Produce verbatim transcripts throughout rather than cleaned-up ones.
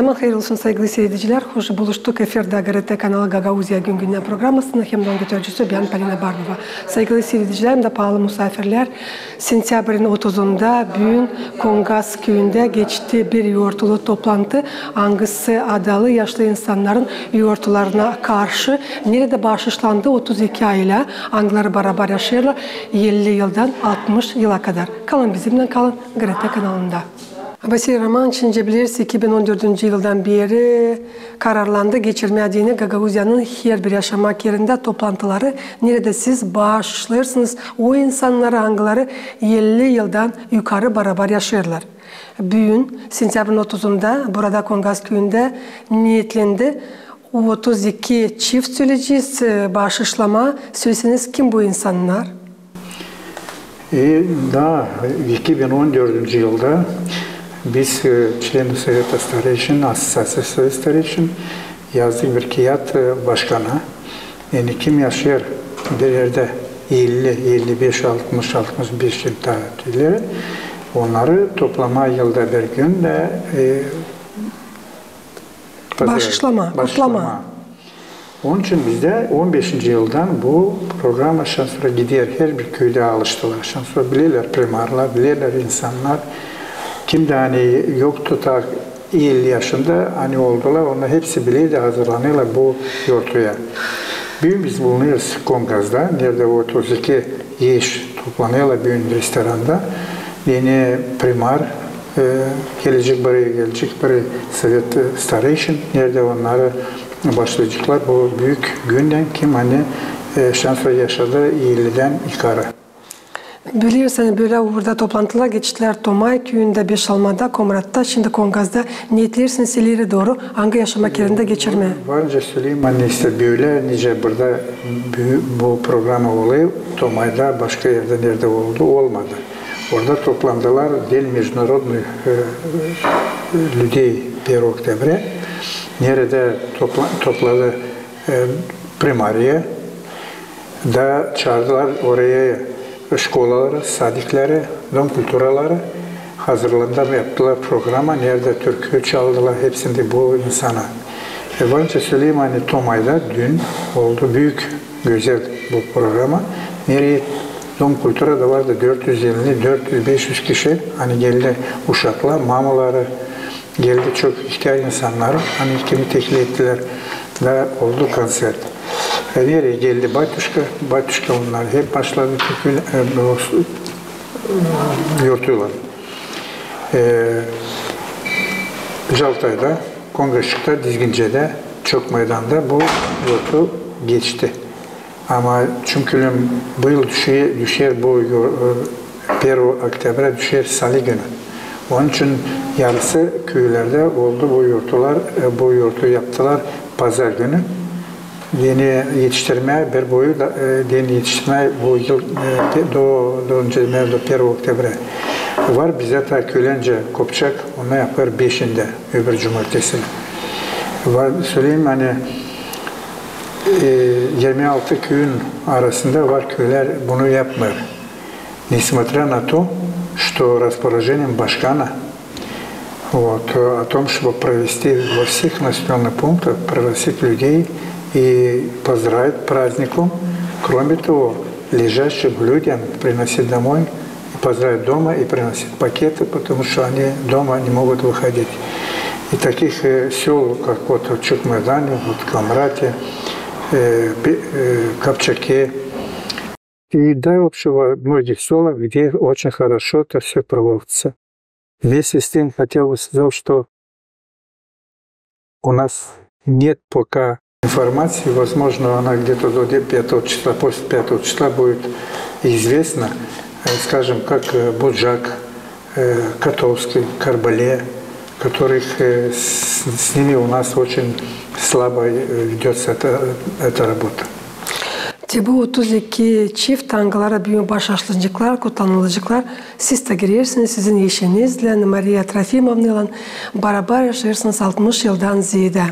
Hayırlı olsun, saygılı siiredicilär. Hoş buluştuk efirdä GRT kanalı Gagauziya gün-gündän programasında hem dä onun götürücüsü bän, Polina Barbova. Saygılı siiredicilär hem dä paalı musaafirlär, sentябрьin otuzunda büün Kongaz küüyündä geçti bir yortulu toplantı, angısı adalı yaşlı insannarın yortularına karşı, neredä baaşışlandı otuz iki aylä, angıları barabar yaşêêrlar elli yıldan altmış yıla kadar. Kalın bizimnän, kalın GRT kanalında. Vasiliy Romanoviç, nicä bileriz, iki bin on dördüncü yıldan beeri kararlandı geçirmää deyni Gagauziyanın herbir yaşamak erindä toplantıları, neredä siz baaşışlêêrsınız o insannarı, angıları elli yıldan yukarı barabar yaşêêrlar. Büün, sentябрьin otuzunda, burada Kongaz küüyündä neetlendi otuz iki çift, söleyecez, e, baaşışlamaa. Söleseniz, kim bu insannar? E, da, iki bin on dördüncü yılda biz, e, çleni Soveta stareyşin, Asosiaţiya Soveta stareyşin, yazdık bir kiyat, e, başkana. Yani kim yaşêêr bir erdä elli, elli beş, altmış, altmış beş yıl taa ileri, onnarı toplamaa yılda bir gün dä, e, Baaşışlamaa, kutlamaa. Onun için bizdä on beşinci yıldan bu programa şansora gider. Herbir küüdä alıştılar. Şansora bilerlär primarlar, bilerlär insannar. Kim dä ani yoktu taa elli yaşında, ani oldular, onnar hepsi bilerdi, hazırlanêrlar bu yortuya. Büün biz bulunêrız Kongazda, neredä otuz iki eş toplanêrlar büün restoranda. Eni primar, e, gelecek burayı, gelecek burayı Sovet, e, stareyşin, neredä onnarı başlayaceklar bu büük gündän, kim ani, e, şansora yaşadı ellidän yukarı. Bileriz, ani bölä uurda toplantılar geçtilär Tomay küüyündä, Beşalmada, Komratta, şindi Kongazda. Neetleersiniz ileri dooru angı yaşamak erindä geçirmää? Var nicä söleyim, ani işte bölä nicä burada bu, bu programa olêr, Tomayda, başka erdä neredä oldu, olmadı. Orada toplandılar День международных, e, людей первого октября, neredä topla-, topladı, e, primariya, da çaardılar oraya şkolaları, sadikleri, dom kulturaları, hazırlandılar, yaptılar programa, neredä türkü çaldılar, hepsini bu insana. E, var nicä söleyim, ani Tomayda dün oldu büük, gözäl bu programa. Neredä dom kulturada vardı dört üz elli, dört üz, beş üz kişi, ani geldi uşaklar, mamaları, geldi çok ihtär insannar, ani kimi teklif ettilär, da oldu konsert. E, neredä geldi batuşka, batuşka onnar hep başladı türkü, e, bu, e, yortuylan. E, Caltayda, Kongaçıkta, Dizgincedä, çok meydanda bu yortu geçti. Ama çünkü bu yıl düşer, düşer bu yor-, e, первого октября düşer salı günü. Onun için yarısı küülerdä oldu bu yortular, e, bu yortu yaptılar pazar günü. Deyni etiştirmää bir boyu da, e, deyni etiştirmää bu yıl, e, pe-, do, do, do первого октября. Var bizdä taa küülerdä kopçak, onnar yapar beşindä, öbür cumartesi. Var, söleyim, ani, e, irmi altı küüyün arasında var küüler bunu yapmêêr. Несмотря на то, что распоряжением башкана, вот, э, о том, чтобы провести во всех населённых пунктах, пригласить людей и поздравить праздником. Кроме того, лежачим людям приносить домой, и поздравить дома, и приносить пакеты, потому что они дома не могут выходить. И таких, э, сёл, как вот в Чекмедане, вот Комрате, э, Пе-, э, Капчаке, И да, вообще во многих селах, где очень хорошо это всё проводится. Вместе с тем хотел бы сказать, что у нас нет пока информации, возможно, она где-то до де-, пятого числа, после пятого числа будет известно, э, скажем, как, э, Буджак, э, Котовский, Карбале, которых, э, с, с ними у нас очень слабо, э, ведётся эта, эта работа. Te bu otuz iki çift, angıları büün baaşlaşılaceklar, kutlanılaceklar. Siz dä girersiniz, sizin eşiniz, Mariya Trofimovnaylan barabar yaşêêrsınız altmış yıldan zeedä.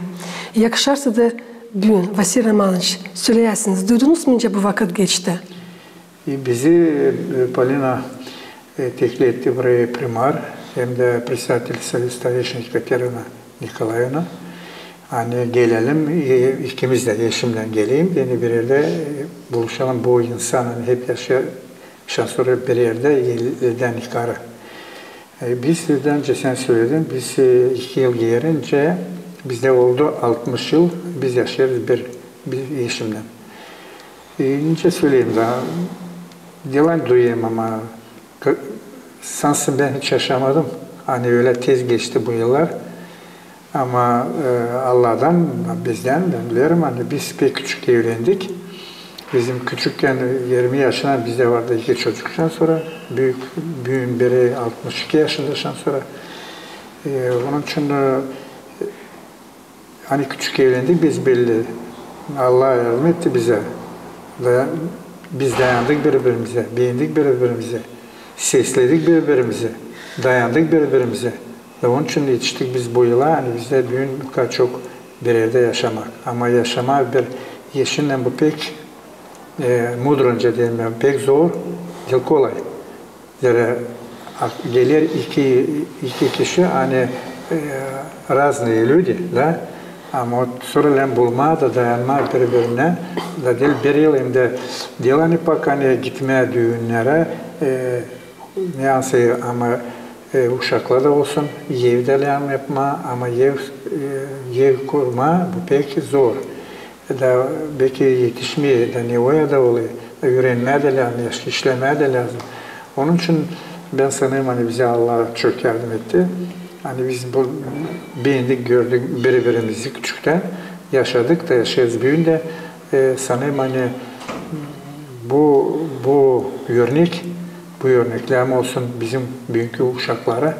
Yakışarsa da büün, Vasiliy Romanoviç, söleyäsiniz, duydunuz mu, nicä bu vakıt geçti? И bizi, э, Полина, э, teklif etti buraya primar, hem dä председатель Совета старейшин Екатерина Nikolayevna. Ani gelelim, e, ikimiz dä eşimnän geleyim, ani bir erdä, e, buluşalım bu insan, ani hep yaşêêr, şansora bir erdä, e, erdän yukarı. E, biz, dä öncä sän söledin, biz, e, iki yıl geerincä, bizdä oldu altmış yıl, biz yaşêêrız bir, bir eşimnän. E, nicä söleyim da, yalan duyêrım, ama k-, sansın bän hiç yaşamadım. Ani ölä tez geçti bu yıllar. Ama, e, Allahtan, bizdän, bän bilerim, ani biz pek küçük evlendik. Bizim küçükkän, irmi yaşına bizdä vardı iki çocuk, şansora büük, büün biri altmış iki yaşında, şansora. E, onun için, e, ani küçük evlendik biz belli. Allah yardım etti bizä. Daya-, biz dayandık biri-birimizä, beendik biri-birimizä, sesledik biri-birimizä, dayandık biri-birimizä. Da onun için etiştik biz bu yıla, ani bizdä büün bu kadar çok bir erdä yaşamak. Ama yaşamaa bir eşinnän bu pek, e, mudro, nicä deerim, pek zor, diil kolay. Zerä, a, geler iki, iki kişi, ani, e, разные люди, da, ama sora lääzım bulmaa da dayanmaa biri-birinä, da diil bir yıl hem dä diil ani pak ani gitmää düünnärä, e, ne ansın, ama, e, uşaklar da olsun, ev dä lääzım yapmaa, ama ev, e, ev kurmaa, bu pek zor. Da beki etişmeer, da ne o yada olêr, da üürenmää dä lääzım, işlemää dä lääzım. Onun için bän sanêrım, ani bizä Allah çok yardım etti. Ani biz bu, beendik, gördük biri-birimizi küçüktän, yaşadık da yaşêêrız büün dä. E, sanêrım, ani bu, bu örnek, bu örnek lääzım olsun bizim büünkü uşaklara,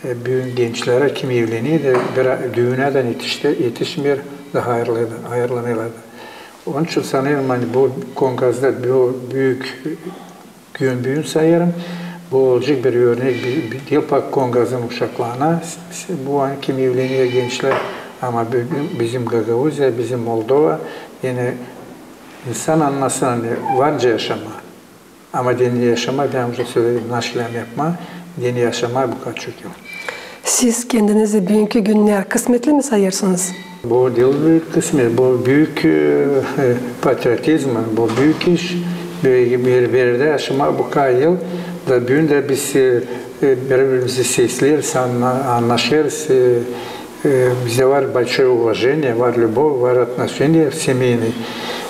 e, büün gençlerä, kim evlener dä, bir düünä dä etişti-, etişmeer, da ayırılêr da, ayırılanêrlar da. Onun için sanêrım, ani bu kongazda bu büük gün büün sayêrım. Bu olacek bir örnek, bir, bir, diil pak kongazın uşaklarına, s-, s-, bu ani kim evlener gençlär, ama bü-, bü-, bizim Gagauziya, bizim Moldova, ani insan annasın, ani var nicä yaşamaa. Ama deyni yaşamaa, bän uje söledim, naşlän yapmaa, deyni yaşamaa bu kadar çok yıl. Siz kendinizi büünkü günnär kısmetli mi sayêrsınız? Bu diil bir kısmet, bu büük, e, e, patriotizm, bu büük iş. Bir, bir, bir erdä yaşamaa bu kadar yıl, da büün dä biz, e, e, biri-birimizi sesleeriz, anna-, annaşêrız, e, E, bizdä var большое уважение, var любовь, var отношение семейный.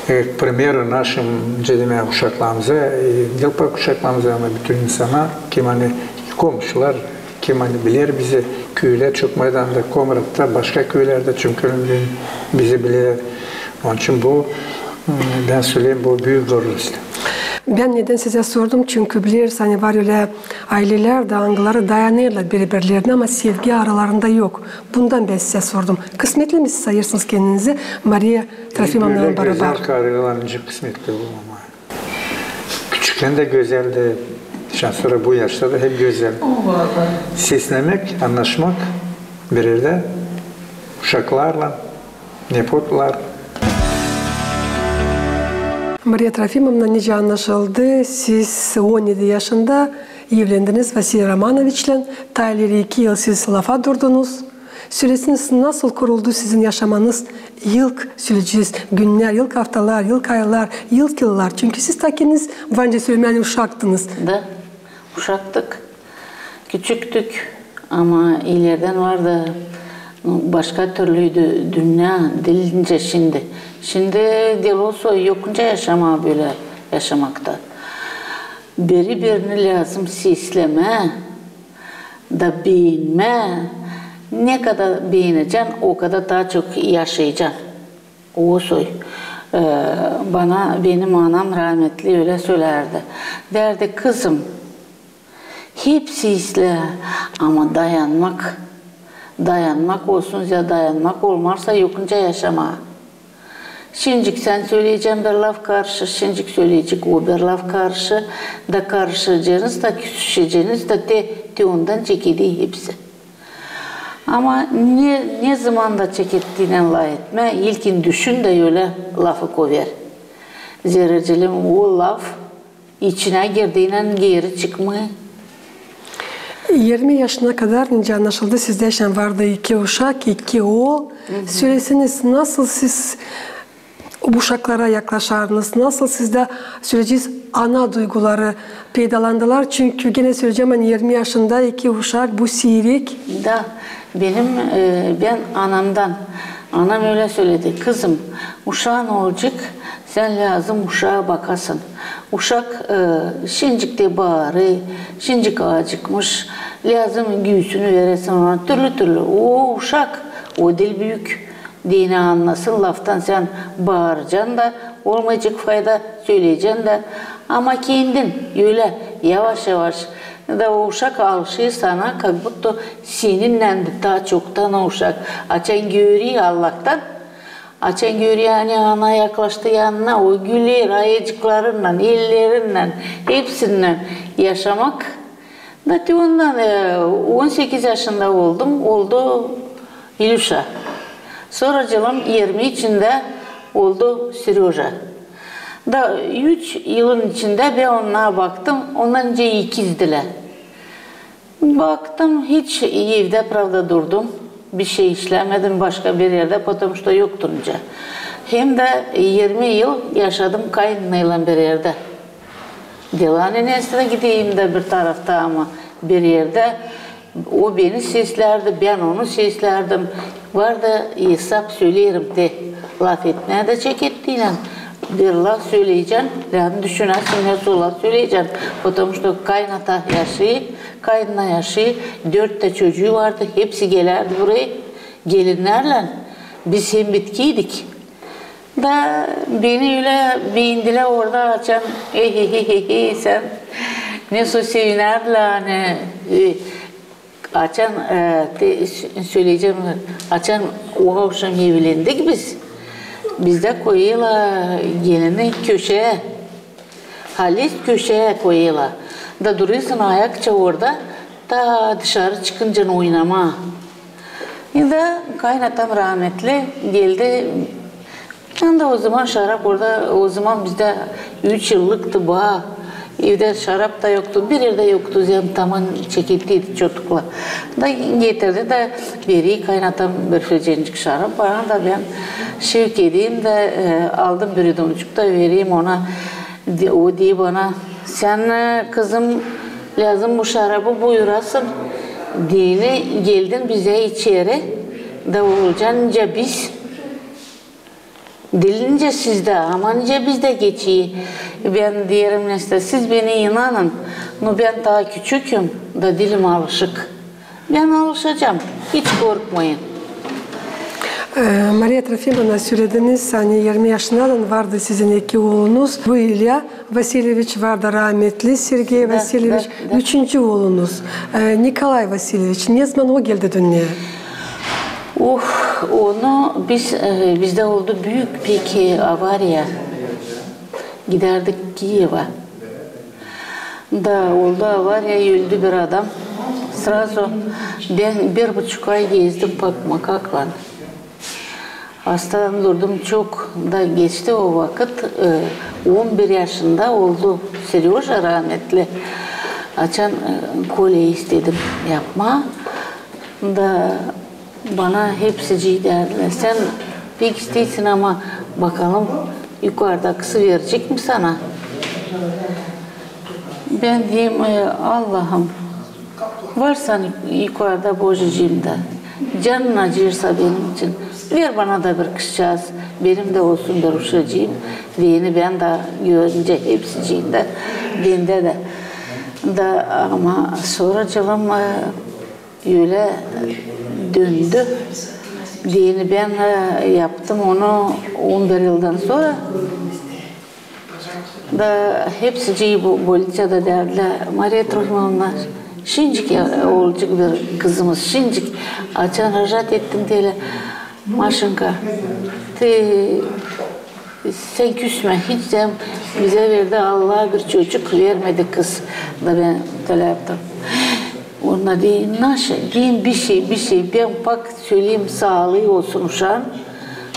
E, к примеру, нашим, nicä deerim, uşaklarımıza, e, diil pak uşaklarımıza, ama bütün insana, kim ani komşular, kim ani biler bizi, küülär çok meydanda, Komratta, başka küülerdä, çünkü bizi bilerlär. Onun için bu, m, bän söleyim, bu büük гордость. Bän nedän sizä sordum, çünkü bileriz, ani var ölä aylelär dä, angıları dayanêrlar biri-birlerinä, ama sevgi aralarında yok. Bundan bän sizä sordum. Kısmetli mi siz sayêrsınız kendinizi Mariya Trofimovnanın barabar? Gözäl karıylan nicä kısmetli olmamaa. Küçükkän dä gözäldi, şansora bu yaşta da hep gözäl. Seslämäk, annaşmak bir erdä, uşaklarlan, nepotlar. Mariya Trofimovna, nicä annaşıldı, siz on edi yaşında evlendiniz Vasiliy Romanoviçlän, taa ileri iki yıl siz lafa durdunuz. Söleseniz, nasıl kuruldu sizin yaşamanız ilk, söleyecez, günnär, ilk aftalar, ilk aylar, ilk yıllar? Çünkü siz taa kendiniz, var nicä sölemää, uşaktınız. Da, uşaktık, küçüktük, ama ileridän vardı, nu, başka türlüydü dünnä, diil nicä şindi. Şindi diil olsa yok nicä yaşamaa bölä yaşamakta. Biri-birini lääzım seslemää da beenmää. Ne kadar beenecän, o kadar taa çok yaşayacan. O soy, e, bana benim anam rahmetli ölä sölärdi. Därdi, kızım, hep seslä, ama dayanmak, dayanmak olsun, ya dayanmak olmarsa, yok nicä yaşamaa. Şincik sän söleyecän bir laf karşı, şincik söleyecek o bir laf karşı, da karışacanız, da küsüşeceniz, da te, te ondan çekeder hepsi. Ama ne, ne zaman da çekettiynän lafetmää, ilkin düşün da ölä lafı kover. Zerä, cıdım, o laf içinä girdiynän geeri çıkmêêr. Yirmi yaşına kadar, nicä annaşıldı, sizdä şän vardı iki uşak, iki ool. Söläseniz, nasıl siz bu uşaklara yaklaşardınız, nasıl sizdä, söleyecez, ana duyguları peydalandılar? Çünkü genä söleyecäm, ani yirmi yaşında iki uşak, bu siirek. Da, benim, e, bän anamdan, anam ölä söledi: kızım, uşaan olacek, sän lääzım uşaa bakasın. Uşak, e, şincik tä baarêr, şincik acıkmış, lääzım güüsünü veräsin ona, türlü-türlü. O uşak, o diil büük deyni annasın, laftan sän baaracan da, olmayacek fayda, söleyecän dä. Ama kendin ölä yavaş-yavaş, da o uşak alışêr sana, как будто seninnän taa çoktan o uşak. Açan görer Allahtan, açan görer, ani ana yaklaştı yanına, o güler ayacıklarınnan, ellerinnän, hepsinnän yaşamak. Da te ondan, e, on sekiz yaşında oldum, oldu İlüşa. Sora yılım yirmi üçündä oldu Seröja. Da üç yılın içindä bän onnara baktım, onnar nicä ikizdilär. Baktım, hiç evdä, pravda, durdum. Bir şey işlämedim, başka bir erdä, потому что yoktu nicä. Hem dä yirmi yıl yaşadım kaynanaylan bir erdä. Delä ani neredä gideyim dä bir tarafta, ama bir erdä. O beni seslärdi, bän onu seslärdim. Vardı esap, söleerim te, lafetmää dä çekettiynän. Bir laf söleyecän, lääzım düşünäsin, ne laf söleyecän. Потому что kaynata yaşêêr, kaynana yaşêêr, dört tä çocuu vardı, hepsi gelärdi burayı gelinnärlän. Biz hem bitkiydik. Da beni ölä beendilär orada, açan, e-he-he-he-he, sän, ne sö sevinärdilär, ani, e, açan, e, te, sö-, söleyecäm, açan o avşam evlendik biz, bizdä koyêrlar gelini köşää, halis köşää koyêrlar. Da durêrsın ayakça orada, ta dışarı çıkıncan oynamaa. Da kaynatam rahmetli geldi. Anda o zaman şarap orada, o zaman bizdä üç yıllıktı baa. Evdä şarap ta yoktu, bir erdä yoktu, zem taman çekettiydik çocuklar. Da getirdi da veri kaynatam bir filencik şarap bana da, bän şevk edeyim dä, e, aldım bir bidonçuk da vereyim ona. De-, o deer bana: sän, e, kızım, lääzım bu şarabı buyurasın. Deyni geldin bizä içeri, da olacan nicä biz. Diil nicä sizdä, ama nicä bizdä geçer. Bän deerim, neredä, siz beni inanın, nu bän taa küçüküm, da diilim alışık. Bän alışacam, hiç korkmayın. E, Mariya Trofimovna, sölediniz, ani yirmi yaşındadan vardı sizin iki oolunuz. Bu İlya Vasilyeviç vardı, rahmetli Sergey Vasilyeviç, üçüncü oolunuz, e, Nikolay Vasilyeviç. Ne zaman o geldi dünneyä? Oh, onu biz, e, bizdä oldu büük pek, e, avariya. Gidärdik Kiyevä. Da oldu avariya, öldü bir adam. Srazu bän bir buçuk ay gezdim bakmaa, kaklan. Hastalandırdım çok, da geçti o vakıt, e, on bir yaşında oldu Seröja rahmetli. Açan, e, kolye istedim yapmaa. Da bana hepsicii deerdilär: sän pek isteersin, ama bakalım, yukarıdakısı verecek mi sana? Bän deerim, e, Allahım, varsa yukarıda Bojeciim da, canın acıyırsa benim için, ver bana da bir kızçaaz, benim dä olsun bir uşacıım. Deyni bän dä görüncä hepsicii dä, bendä dä. Da, ama sora canım, e, ölä döndü. Deyni bän, e, yaptım onu on bir yıldan sora. Da hepsicii bu bolniţada deerdilär: Mariya Trofimovna, şincik olacek bir kızımız, şincik. Açan rojat ettin, deerlär: Maşenka, te sän küsmä hiç, sän bizä verdi Allah bir çocuk, vermedi kız. Da bän tölä yaptım. Ona deer: naşa, deer, bişey, bişey, bän pak söleyim, saalıı olsun uşaan,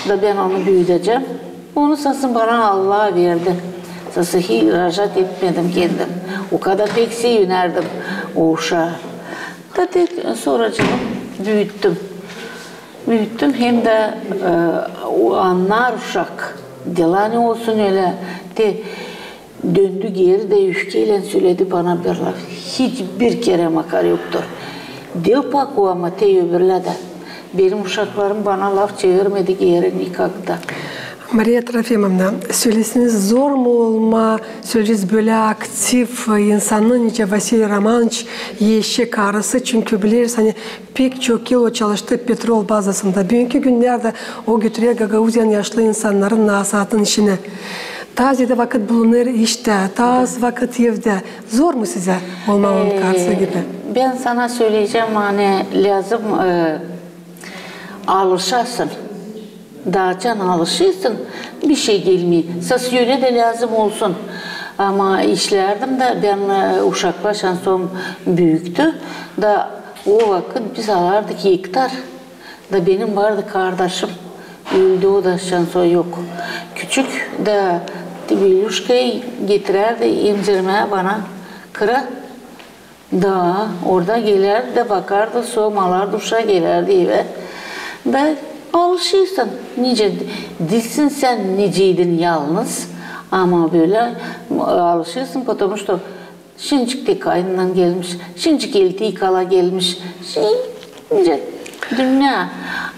da bän onu büüdecäm. Onu sasın bana Allah verdi. Sasın hiç rojat etmedim kendim. O kadar pek sevinärdim o uşaa. Da tek sonracıı büüttüm. Büüttüm, hem dä, e, o annar uşak. Dela ne olsun ölä, te döndü geeri dä öfkeylän söledi bana bir laf. Hiç bir kerä makar yoktur. Diil pak o, ama te öbürlär dä. Benim uşaklarım bana laf çevirmedi geeri nikogda. Mariya Trofimovna, söläseniz, zor mu olmaa, söläseniz, bölä aktiv insannıı, nicä Vasiliy Romanoviç, eşi, karısı, çünkü bileriz, ani pek çok yıl o çalıştı petrol bazasında. Büünkü günnerdä o götürer Gagauziyanın yaşlı insannarını nasaatın işinä. Taa zeedä vakıt bulunêr iştä, taa az vakıt evdä. Zor mu sizä olmaa onun karısı gibi? Bän sana söleyecäm, ani lääzım, e, alışasın. Da açan alışêrsın, bişey gelmeer. Sä sölä dä lääzım olsun. Ama işlärdim dä, bän, e, uşaklar şansım büüktü. Da o vakıt biz alardık ektar. Da benim vardı kardaşım. Öldü o da, şansım yok. Küçük da, te beluşkayı getirärdi emzirmää bana kıra. Da orada gelärdi da bakardı, sora alardı uşaa, gelärdi evä. Da alışêrsın. Nicä diilsin sän, nicäydin yalnız. Ama bölä alışêrsın, потому что şincik te kaynınan gelmiş, şincik eltisi kala gelmiş. Şincik dünnä.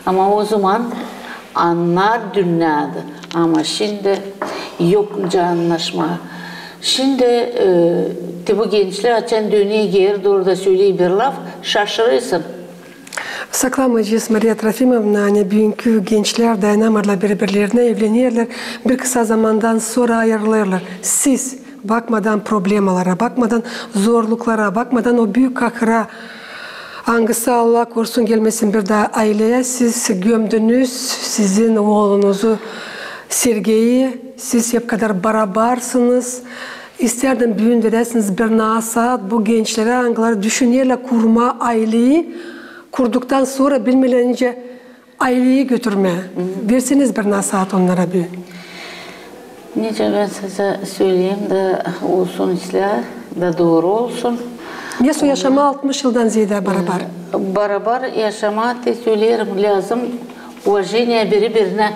Ama ozaman annar dünnädi. Ama şindi yok nicä annaşmaa. Şindi, e, te bu gençlär açan döner geeri dooru da söley bir laf, şaşırêrsın. Saklamayacez, Mariya Trofimovna, ani büünkü gençlär dayanamêêrlar biri-birlerinä, evlenerlär, bir kısa zamandan sora ayırılêrlar. Siz, bakmadan problemalara, bakmadan zorluklara, bakmadan o büük kahıra, angısı, Allah korusun, gelmesin bir daa ayleyä, siz gömdünüz sizin oolunuzu Sergeyi, siz hep kadar barabarsınız. İstärdim, büün veräsiniz bir nasaat bu gençlerä, angıları düşünerlär kurmaa ayleyi, kurduktan sora bilmeerlär nicä ayleyi götürmää. Verseniz bir nasaat onnara büün. Nicä bän sizä söleyim da olsun islää, da dooru olsun. Nesoy yaşamaa altmış yıldan zeedä barabar. E, barabar yaşamaa, te söleerim, lääzım уважение biri-birinä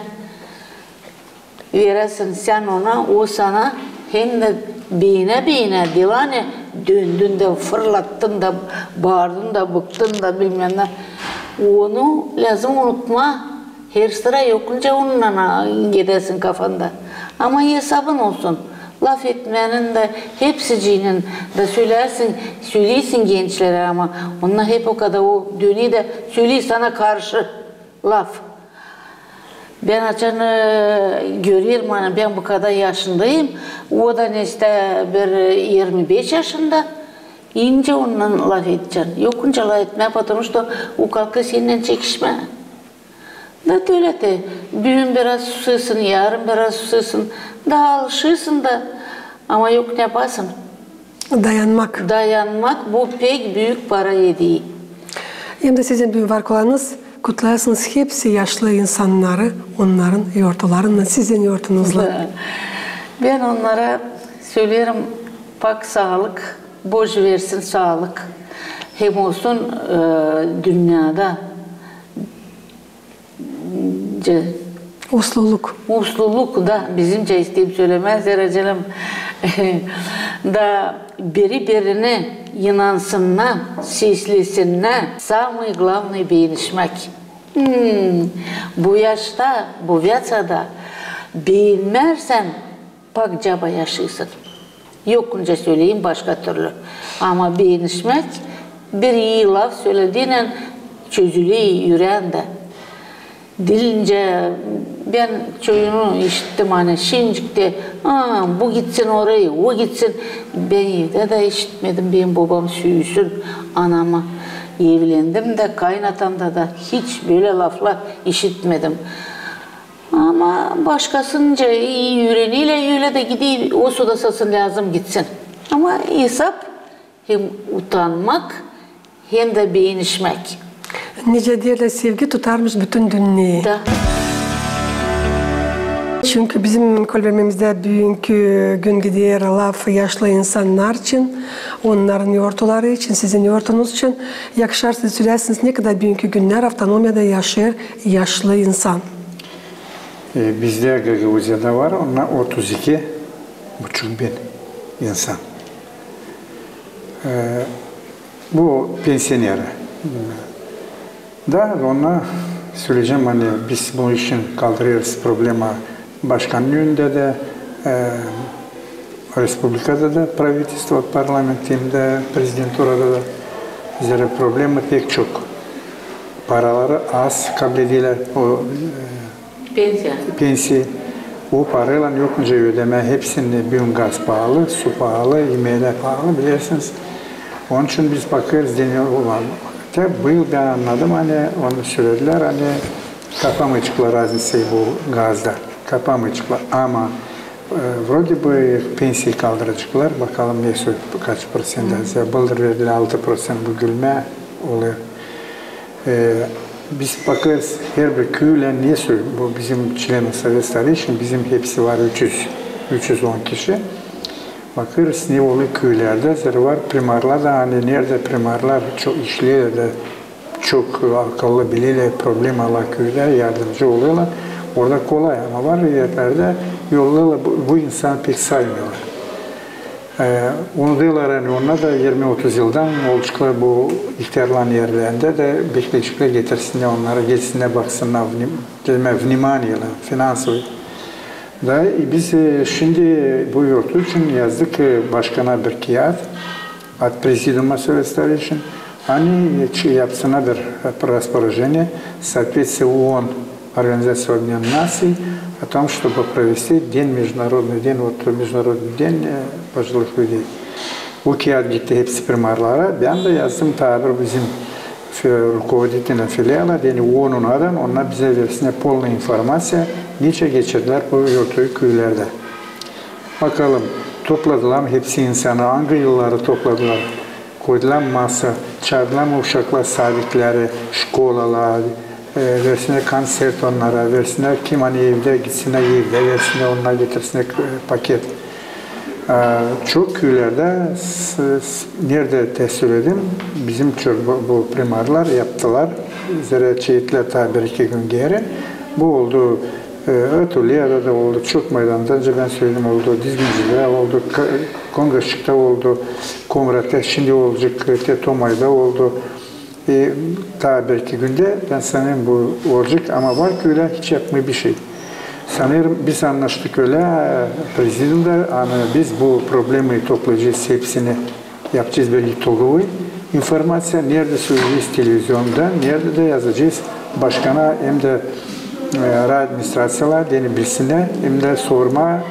veräsin, sän ona, o sana, hem dä beenä-beenä, diil ani döndün dä, fırlattın da, baardın da, bıktın da, bilmäm ne. Onu lääzım unutmaa. Hersıra yok nicä onunnan gedäsin kafanda. Ama esabın olsun. Lafetmäänin dä hepsiciynin dä söleysin, söleysin gençlerä, ama onnar hep o kadar o döner dä söley sana karşı laf. Bän açan, e, görerim, ani bän bu kadar yaşındayım, o da neçä bir, e, irmi beş yaşında, nicä onunnan lafedecän. Yok nicä lafetmää, потому что o kalkêr sennän çekişmää. Da tölä te, büün biraz susêrsın, yarın biraz susêrsın, da alışêrsın da, ama yok ne yapasın. Dayanmak. Dayanmak, bu pek büük para edii. Hem dä sizin büün var kolayınız, kutlayasınız hepsi yaşlı insannarı, onnarın yortularınnan, sizin yortunuzlan. Da. Bän onnara söleerim, pak saalık, Božo versin saalık, hem olsun, e, dünnedä ce- Usluluk. Usluluk da bizimcä isteerim sölemää, zerä canım. Da biri-birinä inansınnar, seslesinnär. Самый главный beenişmäk. Hmm, bu yaşta, bu veçada beenmärsän, pak caba yaşêêrsın. Yok nicä söleyim başka türlü. Ama beenişmäk, bir ii laf sölediynän çözüler üreendä. Diil nicä, bän çoyunu işittim, ani şincik te, a, bu gitsin orayı, o gitsin. Bän evdä dä işitmedim, benim bobam süüsün anamı. Evlendim dä, kaynatamda da hiç bölä laflar işitmedim. Ama başkasınca ii üürenerlär, ölä dä gider, o suda sasın lääzım gitsin. Ama esap hem utanmak, hem dä beenişmäk. Nicä deerlär, sevgi tutarmış bütün dünneyi. Da. Çünkü bizim kolvermemizdä büünkü gün gider laf yaşlı insannar için, onnarın yortuları için, sizin yortunuz için. Yakışarsa söläsiniz, nekadar büünkü günnär avtonomiyada yaşêêr yaşlı insan? E, bizdä Gagauziyada var, onnar otuz iki buçuk bin insan. E, bu pensioner. Da, onnar söleyecäm, ani biz bu için kaldırêrız problema başkanın önündä dä, e, respublikada da, правительство, parlament, hem dä prezidenturada da. Zerä problema pek çok. Paraları az kabledilär o, e, pensiya. O paraylan yok nicä ödemää hepsini, büün gaz paalı, su paalı, imeklär paalı, bilersiniz. Onun için biz bakêrız, deney olan. Te bu yıl bän annadım, ani onu söledilär, ani kapamayaceklar raznicayı bu gazda. Kapamayaceklar. Ama, e, вроде бы, pensiyi kaldıraceklar. Bakalım, nesoy, kaç proţent. Bıldır verdilär altı proţent, bu gülmää olêr. E, biz bakêrız, herbir küülä nesoy, bu bizim члени Совета старейшин, bizim hepsi var üç üz, üç üz on kişi. Bakêrız, ne olêr küülerdä, zerä var primarlar da, ani neredä primarlar çok işleerlär dä, çok akıllı, bilerlär problemaları küüdä, yardımcı olêrlar. Orada kolay, ama var erlerdä yollêrlar, bu, bu insanı pek saymêêrlar. E, unudêrlar, ani onnar da irmi-otuz yıldan olaceklar bu ihtärların erlerindä dä bekleyecekler, getirsinnär onnarı, gelsinnär, baksınnar, вни-, demäk, внимание, финансовый. Da, e, biz, e, şindi bu yortu için yazdık, e, başkana bir kiyat, от президиума Совета старейшин, ani, e, yapsınnar bir, e, распоряжение, соответствие ООН, Организации Объединённых Наций, о том, чтобы провести день, международный день, вот, международный день, e, пожилых людей. Bu kiyat gitti hepsi primarlara. Bän dä yazdım, taa bir bizim фи-, руководителям филиала, deyni, ООН-un adın, onnar bizä versinnär полный информация, nicä geçirdilär bu yortuyu küülerdä. Bakalım, topladılar mı hepsi insanı, angı yılları topladılar, koydular mı masa, çaardılar mı uşaklar sadikleri, şkolaları, e, versinnär konţert onnara, versinnär, kim ani evdä, gitsinnär evdä, versinnär, onnar getirsinnär, e, paket. E, çok küülerdä, s-, s-, neredä te söledim, bizim çor-, bu, bu primarlar yaptılar, zerä çekettilär taa bir-iki gün geeri. Bu oldu, e, Atuliyada da oldu, çok maydanda, öncä bän söledim, oldu Dizgincilerdä, oldu Ka-, Kongaşçıkta, oldu Komratta, şindi olacek, e, te Tomayda oldu. E, taa bir-iki gündä, bän sanêrım, bu olacek, ama var küülär hiç yapmêêr bişey. Sanêrım, biz annaştık ölä, e, prezidiumda, ani biz bu problemayı toplayacez hepsini, yapacez bir itogovıy informaţiya, neredä söleyecez televizionda, neredä dä yazacez başkana hem dä, e, rayadministraţiyalara, deyni, bilsinnär, hem dä sormaa,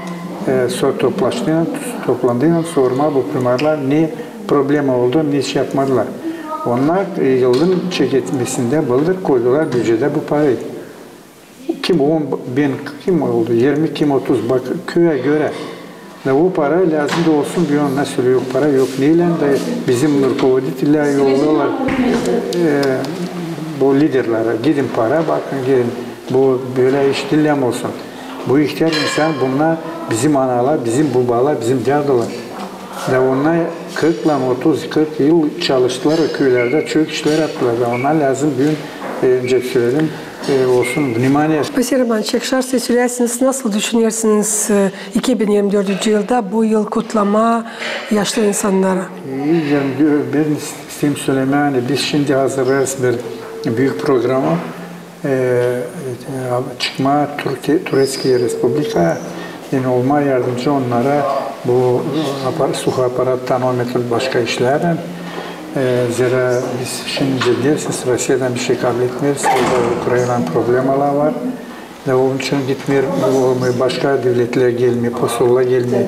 e, sora toplaştılan, toplandıylan sormaa bu primarlar ne problema oldu, ne iş yapmadılar. Onnar, e, yılın çeketmesindä bıldır koydular bücedä bu parayı. Kim on bin, kim oldu, irmi, kim otuz, bak, küüyä görä. Da bu para lääzım da olsun, bir onnar sölüyor, yok para, yok neylän, da bizim rukovoditellär yollêêrlar, e, bu liderlerä, gidin para, bakın, gidin, bu bölä iş diil olsun. Bu ihtär insan, bunnar bizim analar, bizim bobalar, bizim dädular. Da onnar kırklan, otuz, kırk yıl çalıştılar o küülerdä, çok işlär yaptılar. Da onnar lääzım büün, e, öncä söledim, e, olsun внимание. Vasiliy Romanoviç, yakışarsa söläsiniz, nasıl düşünersiniz, e, iki bin irmi dördüncü yılda bu yıl kutlamaa yaşlı insannarı? E, irmi dört, bän isteerim sölemää, ani biz şindi hazırlêêrız bir büük programı. E, e, çıkmaa Türkiye, Tureţkiye Respublikaya, deyni, olmaa yardımcı onnara bu, e, apar-, suhay aparat tanımaa hem başka işlärlän. E, zerä biz şindi, bilersiniz, Rusiyadan bişey kabletmeeriz, orada Ukraynanın problemaları var. Da onun için gitmeer, olmêêr, başka devletlär gelmeer, posollar gelmeer.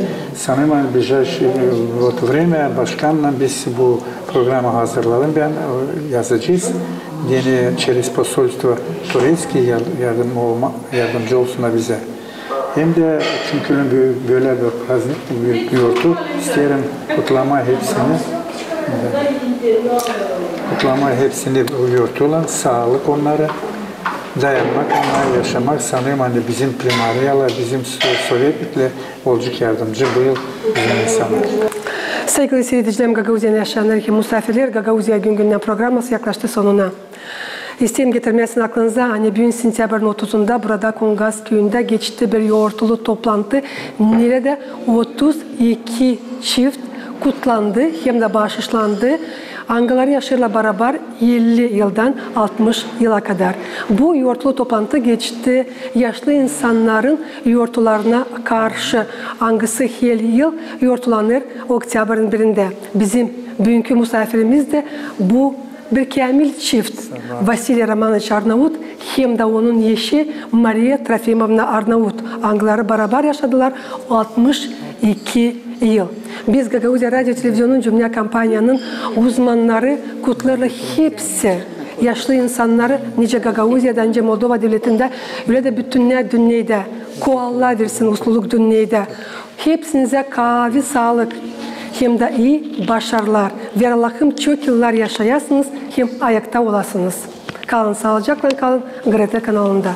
Sanêrım, ani ближайшее, e, вот, время başkannan biz bu programı hazırladım bän, e, yazacez. Deyni, через посольство Tureţkiye yar-, yardım olma, yardımcı olsunnar bizä. Hem dä çünkü bö-, bölä bir праздник, büük yortu, isteerim kutlamaa hepsini, kutlamaa hepsini bu yortuylan, saalık onnara. dayanmak, ama yaşamak, sanêrım, ani bizim Primariyalar, bizim so-, sovetnikler olacek yardımcı bu yıl bizim insanlara. Saygılı siiredicilerim, Gagauziyanın yaşayannarı hem musaafirleri, Gagauziya gün-gündän programması yaklaştı sonuna. İsteerim getirmää sizin aklınıza, ani büün sentyabrın otuzunda burada Kungaz küüyündä geçti bir yortulu toplantı, neredä otuz iki çift kutlandı hem dä baaşışlandı, angıları yaşêêrlar barabar elli yıldan altmış yıla kadar. Bu yortulu toplantı geçti yaşlı insannarın yortularına karşı, angısı her yıl yortulanêr oktyabrın birindä. Bizim büünkü musaafirimiz dä bu bir käämil çift, Vasiliy Romanoviç Arnaut hem dä onun eşi Mariya Trofimovna Arnaut, angıları barabar yaşadılar altmış iki yıl. Biz Gagauziya radio televizionunun, dünnä kompaniyanın uzmannarı kutlêêrlar hepsi yaşlı insannarı, nicä Gagauziyada, nicä Moldova devletindä, ölä dä bütün dünnedä. Ko Allah versin usluluk dünnedä. Hepsinizä kaavi saalık hem dä ii başarılar. Veer Allahım, çok yıllar yaşayasınız hem ayakta olasınız. Kalın saalıcaklan, kalın GRT kanalında.